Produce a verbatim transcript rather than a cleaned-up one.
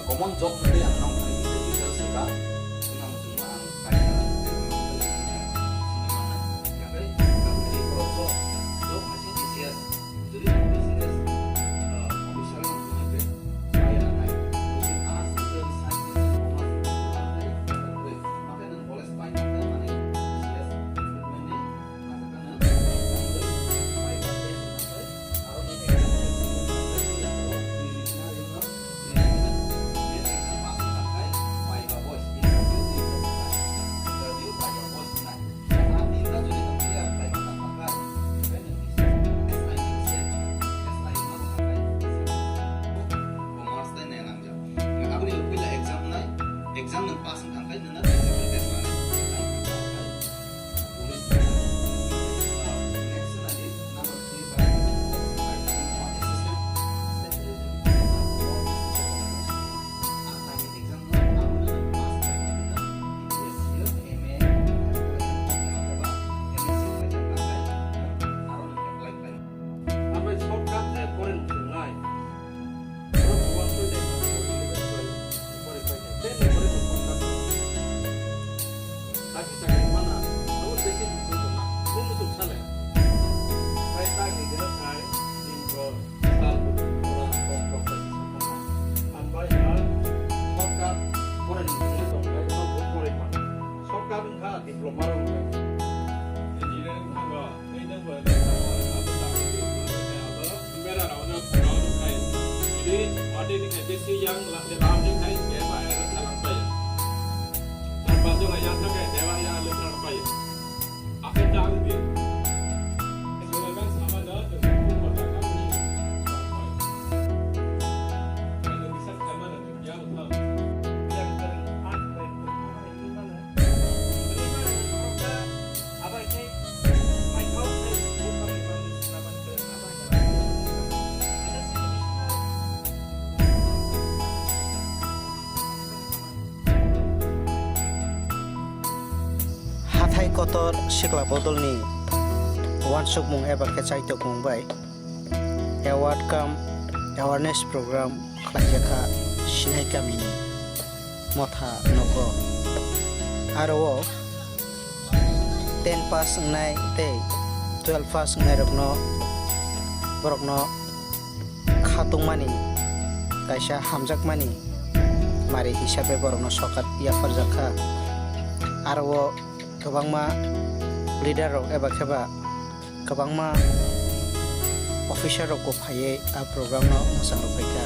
Common job hwnwi ang nang thani kisa details se ba, wngna muchungma ang kaisa development wngkha, sinimana. Yakhai ang kaisa borok job, job kaisa D C S, jodi ang D C S, uh, officer ang thangwi bai, bai ya nai. Jodi as a scientist, commerce, makai nang college pai nang mane D C S recruitment ni. Exam nang pass wngkha khe nang physical test lanai. Amai shortcut je pore nai. Borok bubangsoi dai ma bo chini bai bai pore pai nai. Tei ni pore bo shortcut. Taki chakri mana, abo besi muchung tong na. Bo muchung sale. Bai taki dina thai, din ko, sal ko, ora, kok, kok, bai sisok tong na. Ang bai ha, shortcut, pore ni muchung tong, bai no bo pore pa. Shortcut wngkha diploma rok wngkha. Engineering thango. Hathai kotor sikla bodolni uansukmung eba khe chaitokmung bai award cum awareness program khlaijakha Sinai kamini motha nogo. Aro o ten pass wngnai tei twelve pass wngnairokno, borokno khatungmani kaisa hamjakmani mari hisabe borokno sokat yapharjak kha. Aro o kwbangma leader rok eba kheba kwbangma officer rokbo phaiwi a program no mwchang rwphai kha.